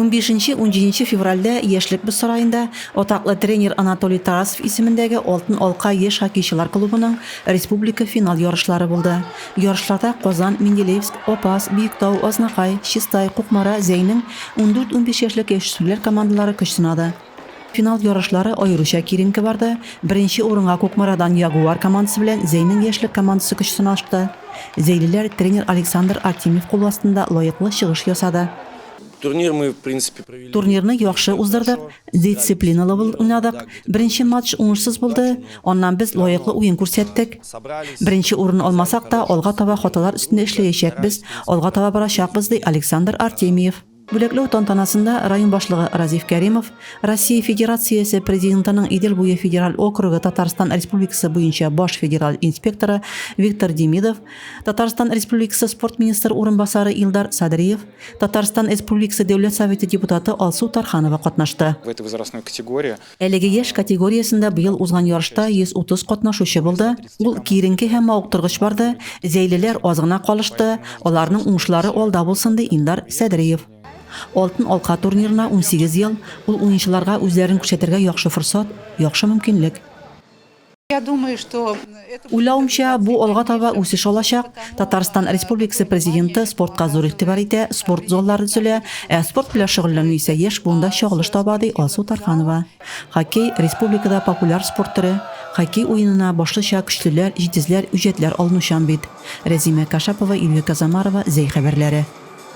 Унбишенче-унҗиденче февральдә Яшьлек боз сараенда атаклы тренер Анатолий Тарасов исемендәге Алтын алка яшь хоккейчылар клубының республика финал ярышлары булды. Ярышларда Казан, Менделеевск, Апас, Биектау, Азнакай, Чистай, Кукмара, Зәйнең ундүрт-унбиш яшьлек яшүсмерләр командалары көч сынады. Финал ярышлары аеруча киеренке барды. Беренче урынга Кукмарадан Ягуар командасы белән Зәйнең Яшьлек командасы көч сынашты. Зәйлеләр тренер Александр Артемьев кул астында лаеклы чыгыш ясады. Турнир мы, в принципе, провели. Турнирны яхшы уздырдык, дисциплиналы уйнадык. Беренче матч уңышсыз булды, аннан без лаеклы уен күрсәттек. Беренче урын алмасак та, алга таба хаталар өстендә эшләячәкбез, алга таба барачакбыз, ди Александр Артемьев. Бүләкләү тантанасында район башлыгы Разиф Кәримов, Россия Федерациясе Президентының Идел буе федераль округы Татарстан Республикасы буенча баш федераль инспекторы Виктор Демидов, Татарстан Республикасы спорт министры урынбасары Илдар Садриев, Татарстан Республикасы Дәүләт Советы депутаты Алсу Тарханова катнашты. В этой возрастной категории. Әлеге яшь категориясендә быел узган ярышта 130 катнашучы булды. Ул киеренке һәм мавыктыргыч барды. Зәйлеләр аз гына калышты. Аларның уңышлары алда булсын, ди Илдар Сәдриев. Алтын алка турнирына 18 ел, ул уенчыларга үзләрен күрсәтергә яхшы форсат, яхшы мөмкинлек. Уйлавымча, бу алга таба үсеш алачак. Татарстан Республикасы Президенты спортка зур игътибар итә, спорт заллары төзелә, ә спорт белән шөгыльләнү исә яшь буында чагылыш таба, ди Алсу Тарханова. Хоккей, республикада популяр спорт төре. Хоккей уенына башлыча көчлеләр, җитезләр, үҗәтләр алынучан бит. Рәзимә Кашапова, Илья Казамарова, Зәй хәбәрләре.